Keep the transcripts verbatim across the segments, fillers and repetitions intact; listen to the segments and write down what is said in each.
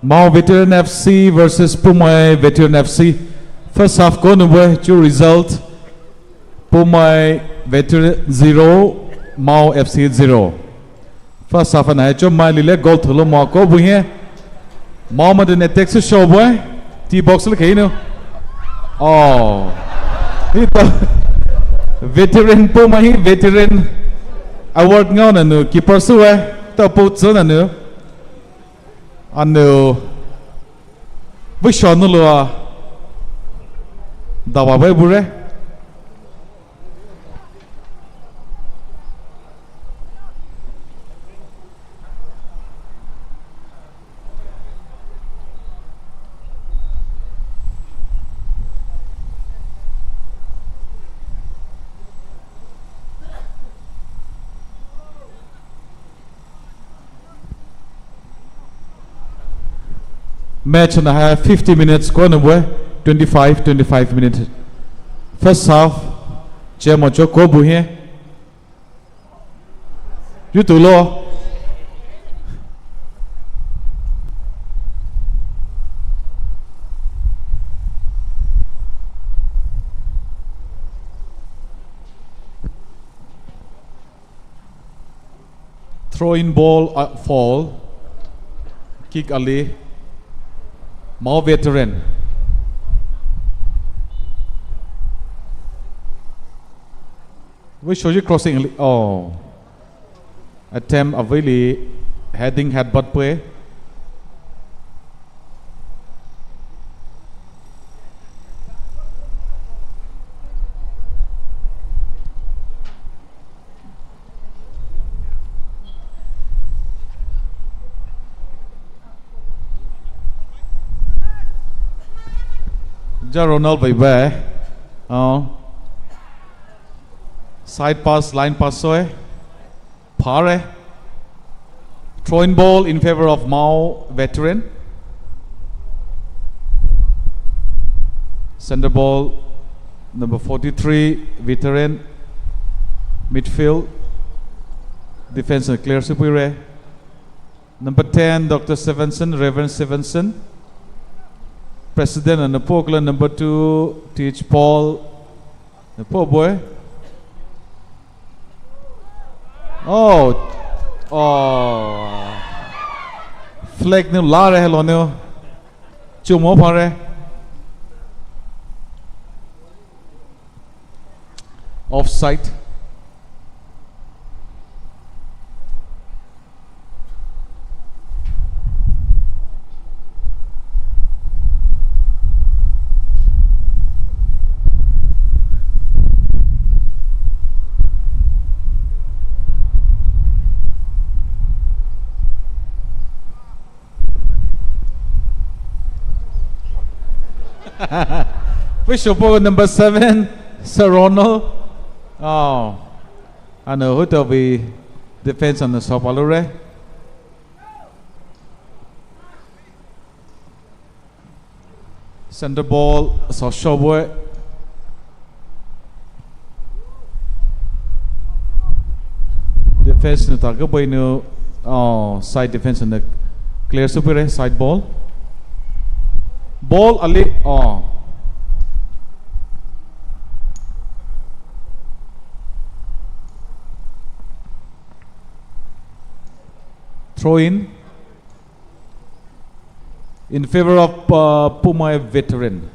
Mao Veteran F C versus Poumai Veteran F C. First half ko nou bue, chu result. Poumai Veteran zero, Mao F C zero. First half ana hai cho mai lile goal tholo mo ko bu hie. Mao ma den attack sü show bue. T box le khe nou. Oh. Hi to. Veteran Poumai hi veteran award ngao nanu keeper sü e. To po tsü nanu. Anu. Vei shanu lua. Dawa bai bure. Match na ha fifty minutes ko nou bue, twenty-five, twenty-five minutes. First half, che mo cho ko bu hie. Yu tu lo. Throw in ball, uh, foul. Kick ali. Mao Veteran. Vei shoji crossing ali. Oh. Attempt avei li heading headbutt pue. Ja Ronald vei bue. Oh. Side pass, line pass soi. Phare. Throw in ball in favor of Mao Veteran. Center ball, number forty-three, Veteran. Midfield. Defense clear sü puire. Number ten, Doctor Stevenson, Reverend Stevenson. President and Apostle, number two, Teach Paul. Nepo bue. Oh. Oh. Flag nou lare hello nou. Chumo phare. Offside. Vei shopo number seven, Sir Ronald. Oh. Ano huto vei defense ano sopalure. Center ball, so show bue. Defense nou ta ke bue nou, oh, side defense nou clear sü puire, side ball. Ball ali, oh. Throw in. In favor of, uh, Poumai Veteran.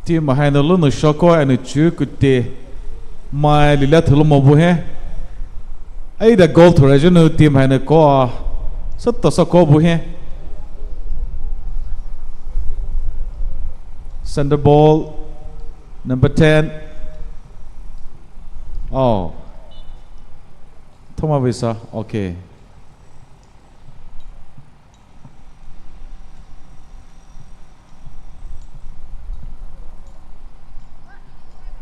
Team haina lou nou shoko anu chu kute mai lila thulo mo bu he. Ai da goal thura junu team haina ko a. Sotto soko bu he. Center ball, number ten. Oh. Thoma visa. Okay.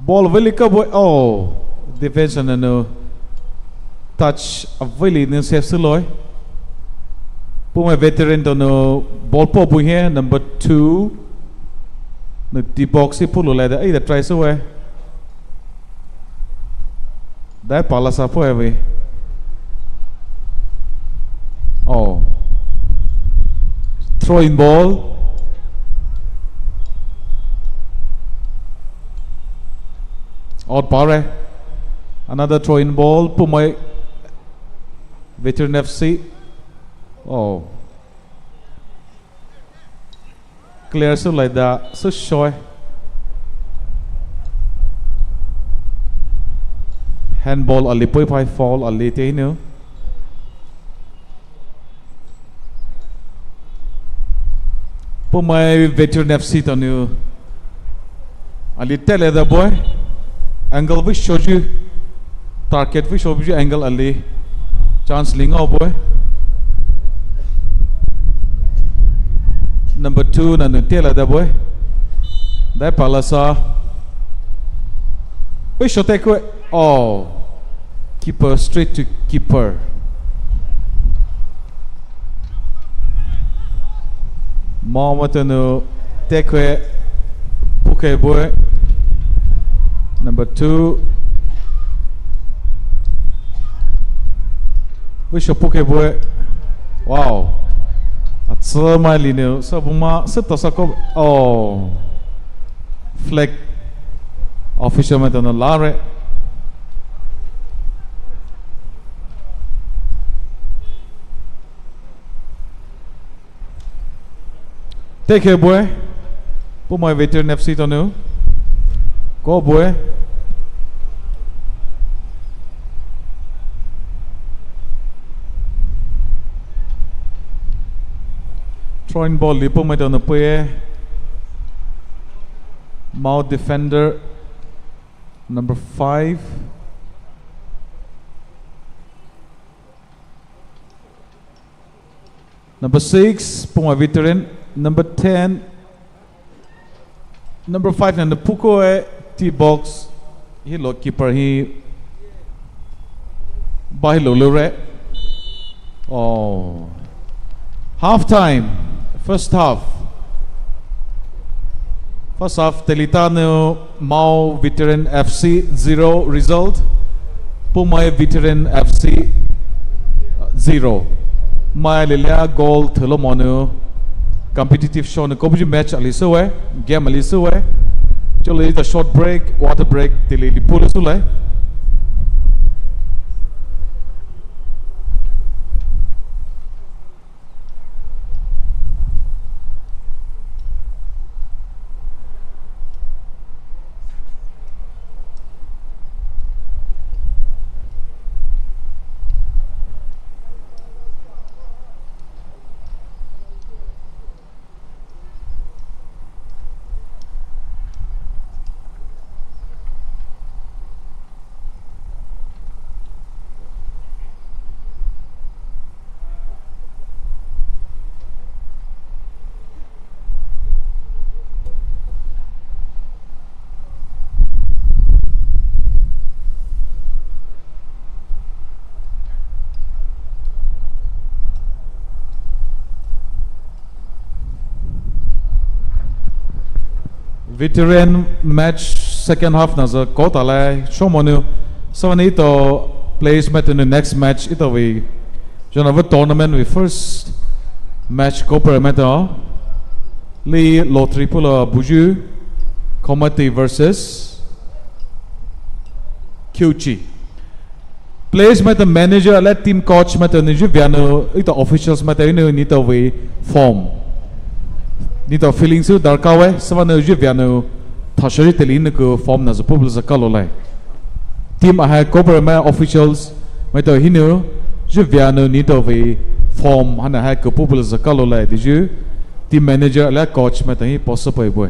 Ball veli ka bue, oh, defense na nou. Touch avei li nou save sülai. Puhmai veteran donou ball po bu hi number two. Nou D box hi pulu lai da, eh, da try süwe. Dai pala sa po avei. Oh. Throw in ball. Out pare. Another throw in ball. Puhmai Veteran F C. Oh. Clear sülai da, süshoe. Handball ali puipai, foul ali te hinou. Puhmai Veteran F C donou. Ali tele da bue. Angle vei shoyu. Target vei shoyu angle ali. Chance linga bue. Number two na nou tele da bue. Dai pala sa. Vei shote kue. Oh. Keeper, straight to keeper. Mao maitao nou tekhe, pukhe bue. Number two. Vei sho pukhe bue. Wow. Atsü mai linou, sa buma, sa ta sa ko. Oh. Flag official maitao nou lare. Tekhe bue. Puhmai Veteran F C donou. Ko bue. Throw in ball li Puhmai donou pue. Mao defender number five. Number six, Puhmai veteran. Number ten. Number five na pukoe, D box. Hilo keeper hi. Ba hilo lure. Oh. Half time. First half. First half, telitano Mao Veteran F C zero result. Puhmai Veteran F C zero. Mai lilia goal thelo manu. Competitive show nou kobuji match ali süwe, game ali süwe. Chole ita short break, water break, teli li pulu sule. Veteran match second half na zü kota lai shomonu. Sübüa nou ito players maitao nou next match ito vei. Jana vei tournament vei first match koper maitao. Li lottery pulo buyu. Komati versus Kyuchi. Players maitao, manager alia team coach maitao nou zhuvea nou, ito officials maitao hinou neletao vei form. Neletao feelings darkha we, sübüa nou zhuvea nou thashari teli hinou ku form na zü pupula zü kalo lai. Team ahai koper mai officials maitao hinou zhuvea nou neletao vei form haina hai ku pupula zü kalo lai diju. Team manager alia coach maitao hi post pai bue.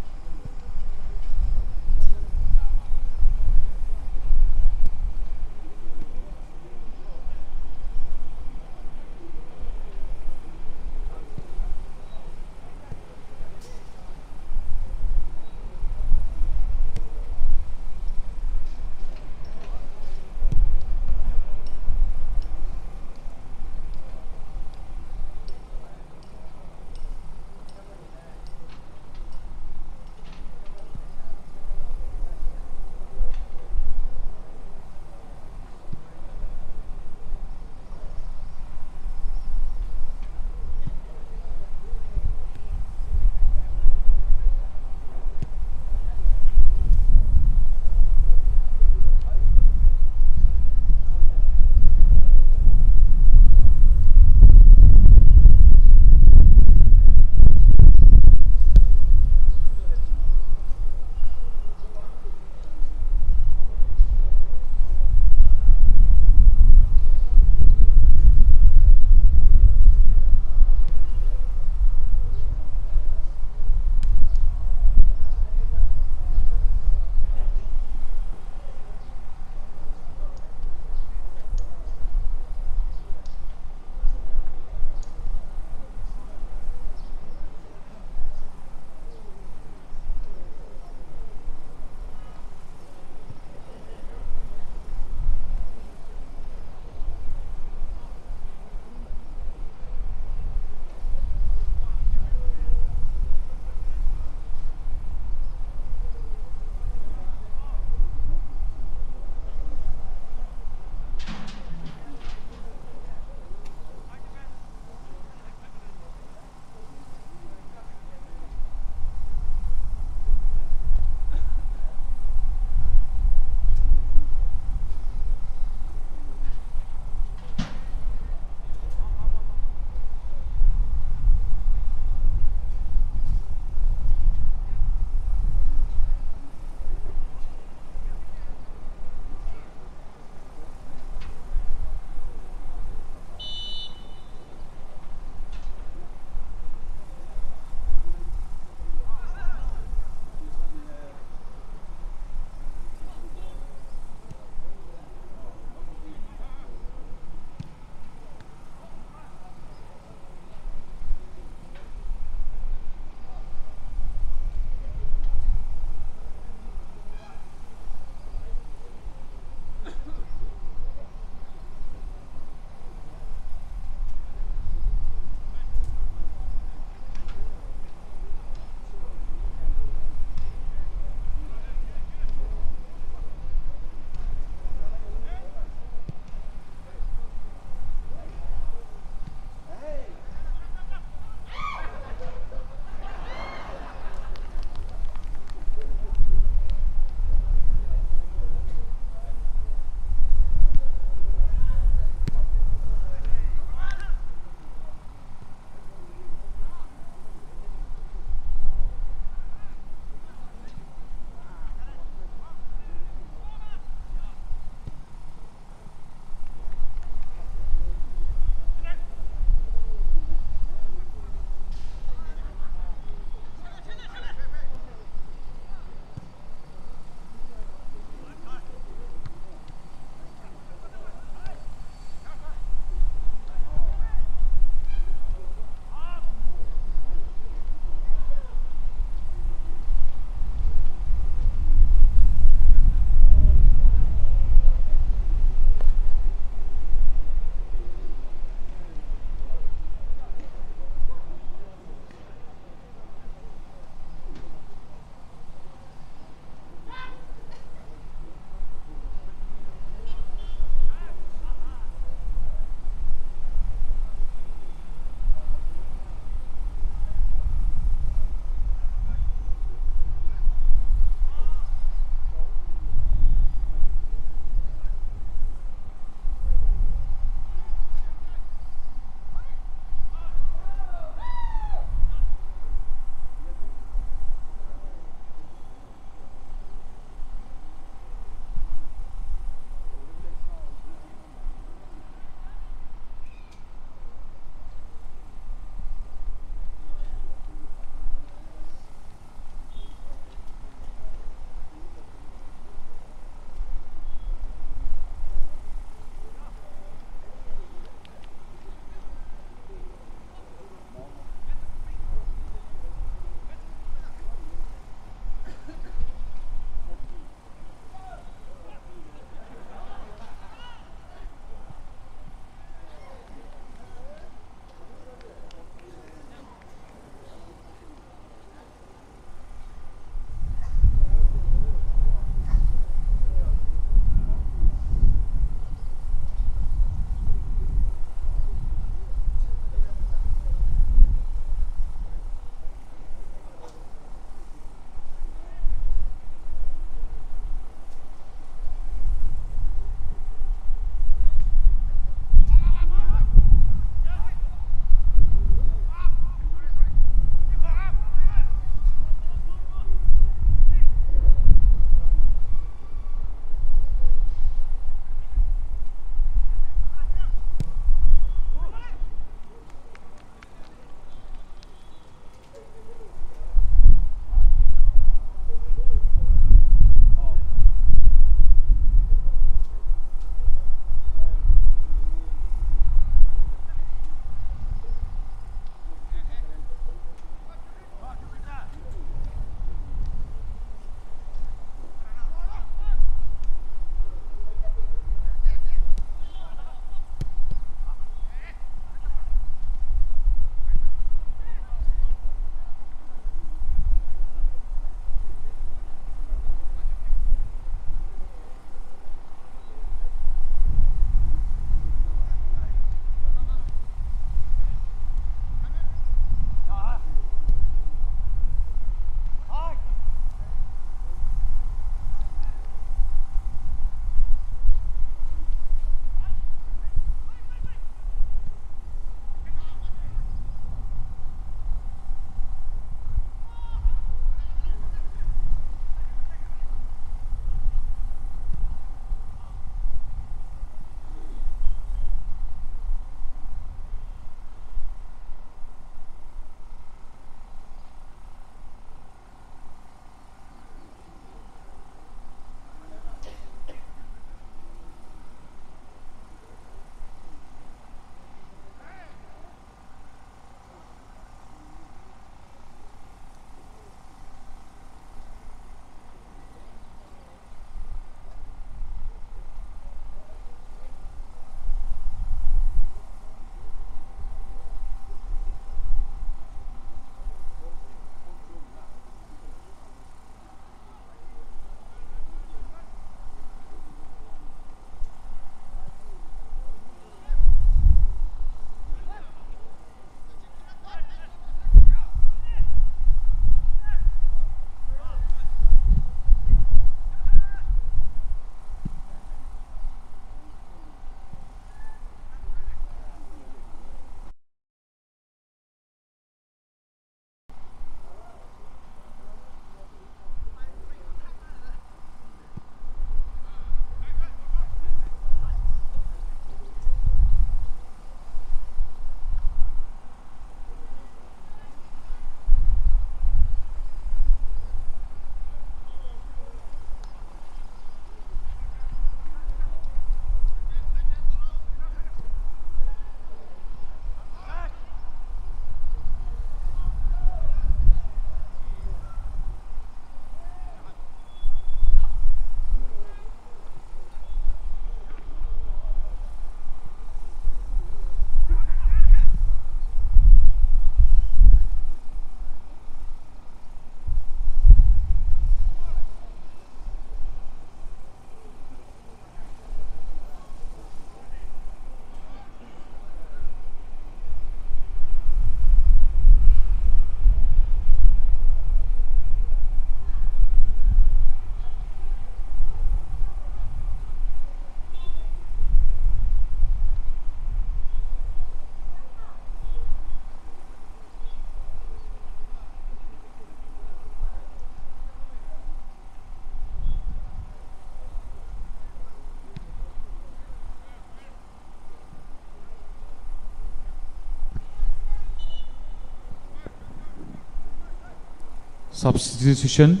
Substitution,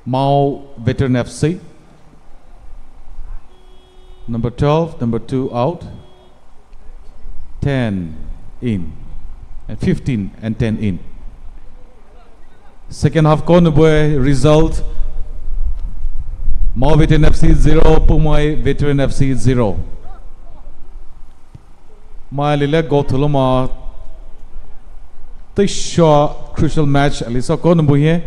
Mao Veteran F C. Number twelve, number two out. Ten in. And fifteen and ten in. Second half ko nubue result. Mao Veteran F C zero, Poumai Veteran F C zero. Mai lile goal thulou ma. Teisho crucial match ali sa ko nubu hie.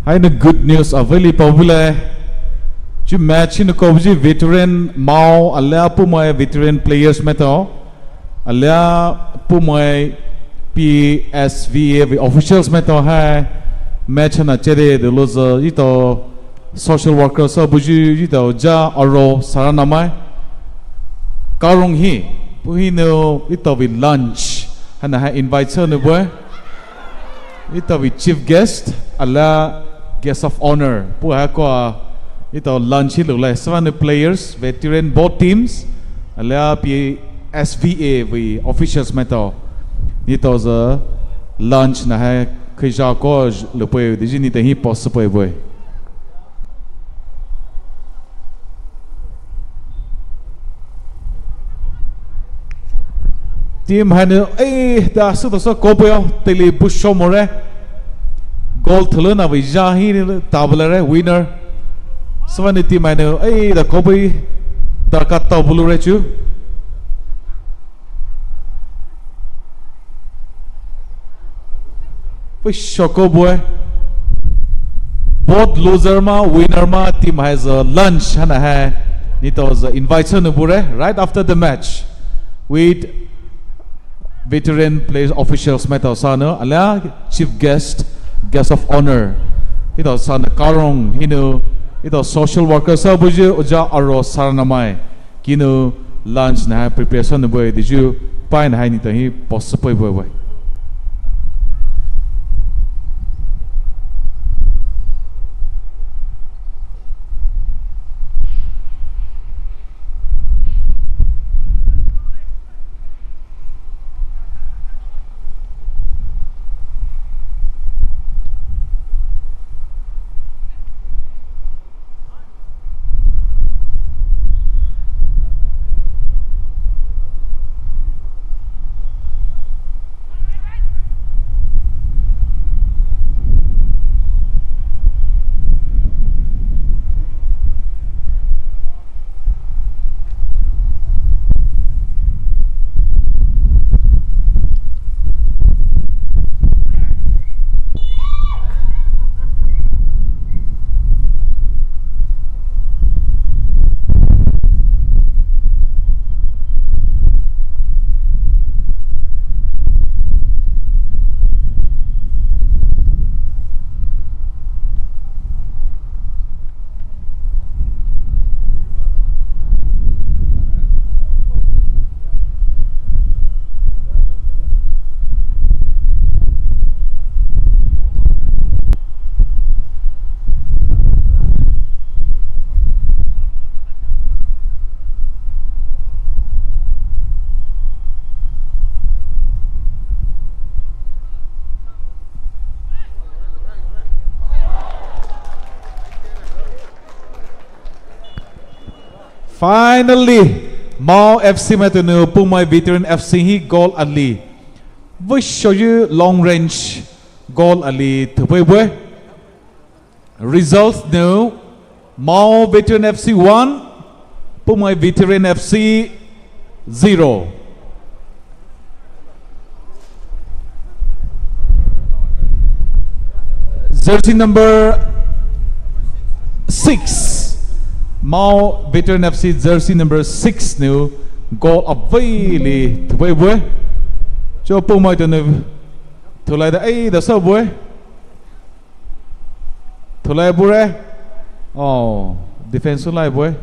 Haina good news avei li paobu le. Chu match hinou kobuyu veteran mao alia Poumai veteran players maitao, alia Poumai P S V A vei officials maitao hai match haina chede dolo zü etao social worker sa buyu etao ja aro saranamai. Karong hi, puh hinou etao vei lunch haina hai invite sou nou bue. Etao vei chief guest alia guest of honour puh hai koa etao lunch hi loulai. Süvanou players, veteran, both teams, alia P S V A vei officials maitao etao zü lunch na hai kheija koa loupei diji neletao hi paosüpei bue. Team haina, eh, da sütao sü koupei o, teile bushou more. Goal thulu na vei ja hi tabulare, winner. Süvanou team haina, eh, da koupei, da katao bulure chu. Puh shoko bue. Both loser ma, winner ma, team hai zü lunch haina hai neletao zü invite sou nou bure, right after the match. With veteran players officials maitao sanou, alia chief guest, guest of honour. Etao sanou karong hinou, etao social worker sa buyu ja aro saranamai kinou lunch na hai prepare sou nou bue diju, pai na hai neletao hi paosüpei bue bue. Finally, Mao F C maitao nou Poumai Veteran F C hi goal ali vei shoyu long range goal ali thupei bue. Result nou, Mao Veteran F C one, Poumai Veteran F C zero. Jersey number six, Mao Veteran F C jersey number six nou goal avei li thupei bue. Cho Poumai tao nou thulai da, eh, da sa bue. Thulai bure. Oh, defense lai bue.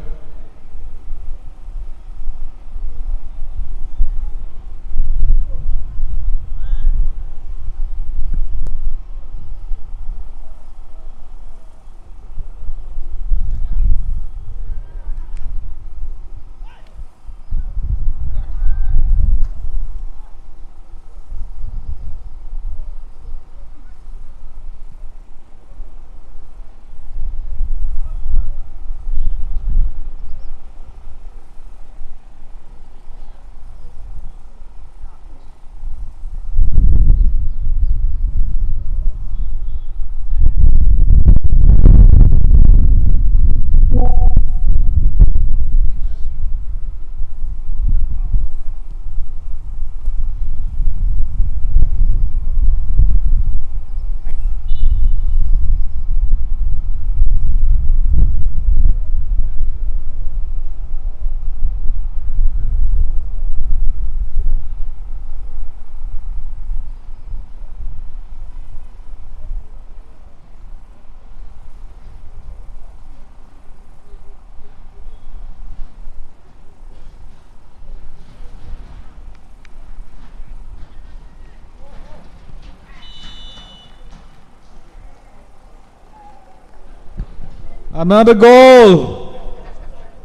Another goal.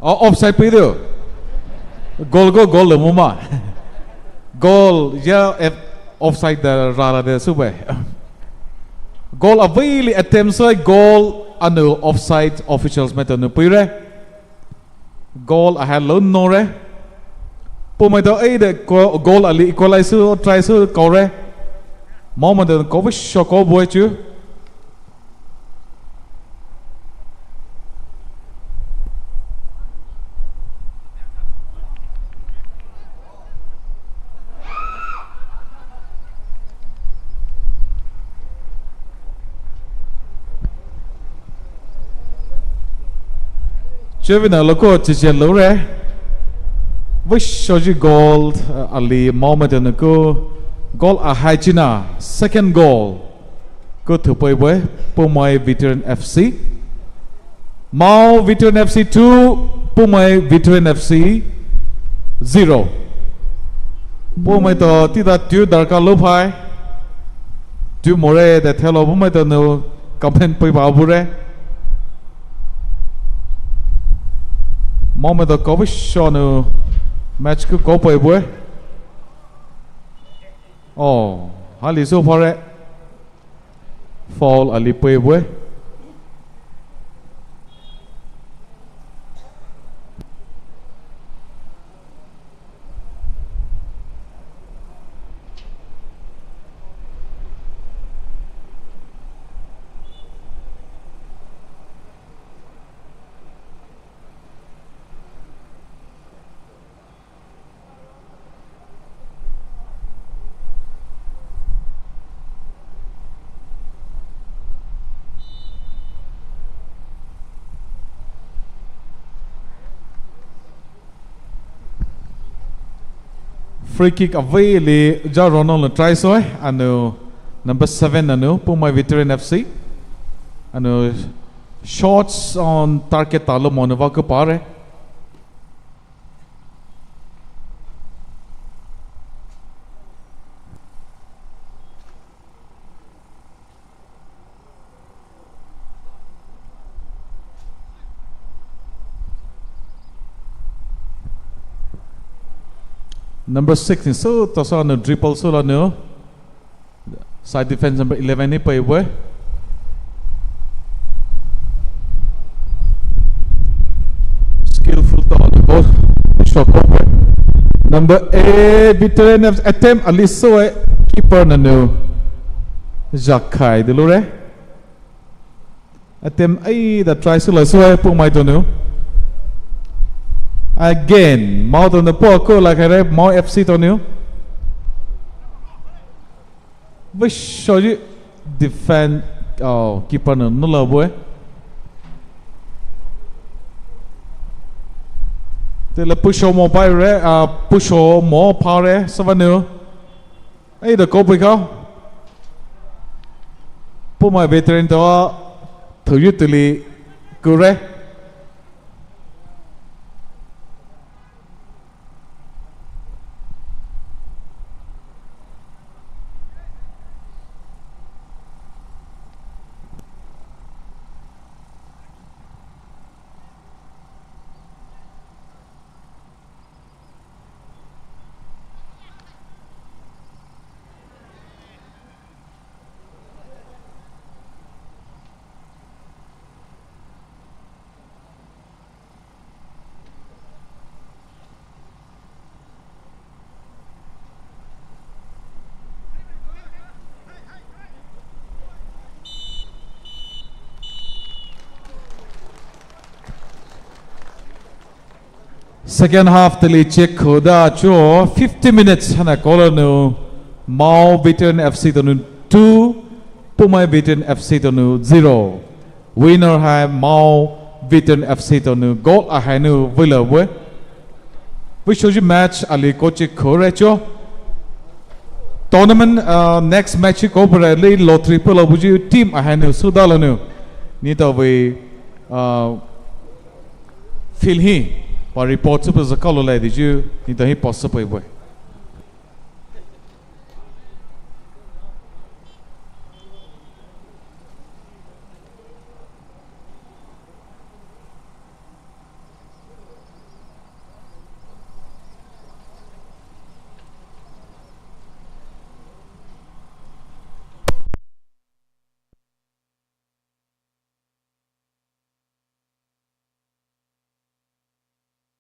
Oh, offside pei do. Goal ko goal lo muma. Goal ya, eh, offside da rala de sube. Goal avei li attempt soi, goal anou offside officials maitao nou peire. Goal ahai lou noure. Puh maitao ei de ko-, goal ali equalize sou, try sou koure. Mao maitao kou vei sho kou bue chu. Chevina loko chiche loure. Vei shoji goal, uh, ali mao maitao nou kou goal ahai china second goal. Kou thupei bue, Poumai Veteran F C. Mao Veteran F C two, Poumai Veteran F C zero. Puh maitao tita tu darkha lou phai. Tu more de thelo puh maitao nou comment pei ba bure. Mao maitao kou vei sho nou match kou kou pei bue. Oh, hali sou phare. Foul ali pei bue. Free kick avei li Ja Ronald nou try soi, anou number seven anou, Poumai Veteran F C. Anou shots on target talou mo nou vakou pare. Number six ni sou, tasa nou dribble sou la nou. Side defense number eleven ni pei bue. Skillful to the goal. Shot bue. Number eight, Veteran F C attempt ali sou e, keeper nou nou. Jakai de loure. Attempt ai da try sou la sou e Poumai tao nou. Again, Mao tao nou puh kou la khaire, Mao F C tao nou. Vei shoji defend, oh, keeper nou nou la bue. Tela puh sho mo pare, ah, puh sho mo pare, sava nou. Ei, da kou pei kau. Poumai Veteran tao, thou yu tuli, kure. Second half tali check khuda cho fifty minutes hana kola nou Mao Veteran F C tao nou two, Poumai Veteran F C tao nou zero. Winner hai Mao Veteran F C tao nou goal ahai nou vei la bue. Vei shoji match ali kou check khure cho. Tournament, uh, next match hi kou pare li lottery pula buji team ahai nou sou da la nou. Neletao vei, uh, field hi pa report sou pula zaka lo lai di ju, neletao hi post sou pei bue.